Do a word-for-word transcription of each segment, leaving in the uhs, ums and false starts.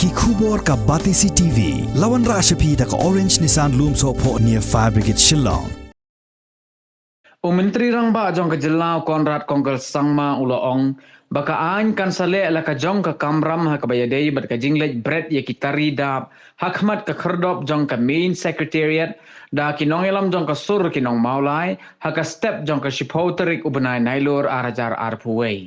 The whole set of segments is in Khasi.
Ki khubor ka Batesi T V, la wanrah sha phi da ka Orange Nissan Lumsohphoh near Fire Brigade Shillong. U Myntri Rangbah jong ka jylla u Conrad Kongkal Sangma u la ong ba ka aiñ kan sa leh la ka jong ka kamram ha kaba ïadei bad ka jingleit bret ïa ki tari dap ha khmat ka khyrdop jong ka Main Secretariat da ki nongïalam jong ka sur ki nong Mawlai ha ka step jong ka shiphew tarik u bnai Nailur ar hajar arphew wei.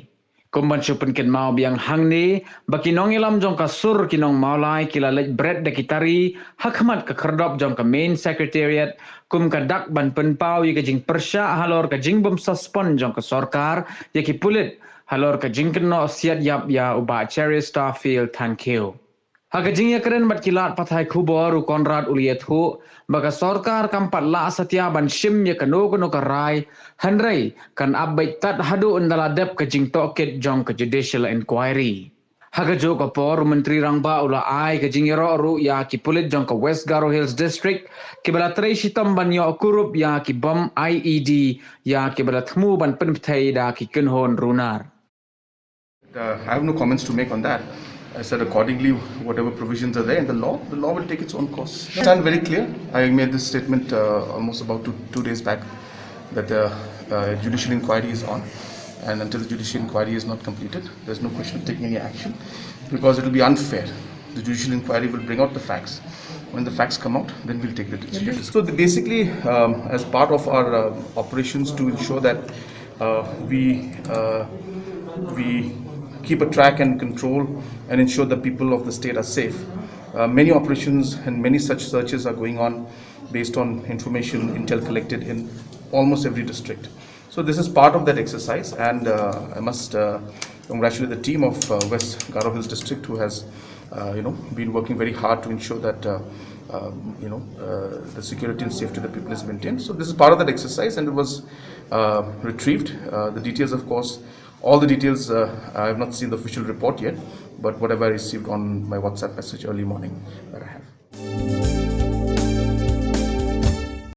Kum ban shu pynkynmaw biang hangne ba ki nongïalam jong ka sur ki nong Mawlai ki la leit bret da ki tari ha khmat ka khyrdop jong ka Main Secretariat kum ka dak ban pynpaw ïa ka jingpyrshah halor ka jingbym suspend jong ka sorkar ïa ki pulit halor ka jingkynnoh siat ïap ïa u Bah Cheristerfield Thangkhiew. Ha ka jingïakren bad ki lad pathai khubor u Conrad u la ïathuh ba ka sorkar kam pat lah satia ban shim ïa kano kano ka rai, hynrei kan ap beit tad haduh ynda la dep ka jingtohkit jong ka judicial inquiry. Ha kajuh ka por u Myntri Rangbah u la ai ka jingïaroh ruh ïa ki pulit jong ka West Garo Hills District kiba la trei shitom ban ïoh kurup ïa ki bom I E D ïa kiba la thmu ban pynbthei da ki kynhun runar. Uh, I have no comments to make on that. I said accordingly, whatever provisions are there in the law, the law will take its own course. Stand very clear. I made this statement uh, almost about two, two days back that the uh, judicial inquiry is on, and until the judicial inquiry is not completed, there's no question of taking any action because it will be unfair. The judicial inquiry will bring out the facts. When the facts come out, then we'll take the decision. So the, basically, um, as part of our uh, operations to ensure that uh, we uh, we keep a track and control and ensure the people of the state are safe. Uh, many operations and many such searches are going on based on information intel collected in almost every district. So this is part of that exercise, and uh, I must uh, congratulate the team of uh, West Garo Hills District who has, uh, you know, been working very hard to ensure that, uh, um, you know, uh, the security and safety of the people is maintained. So this is part of that exercise, and it was uh, retrieved. Uh, the details, of course, all the details. Uh, I have not seen the official report yet, but whatever I received on my WhatsApp message early morning that I have.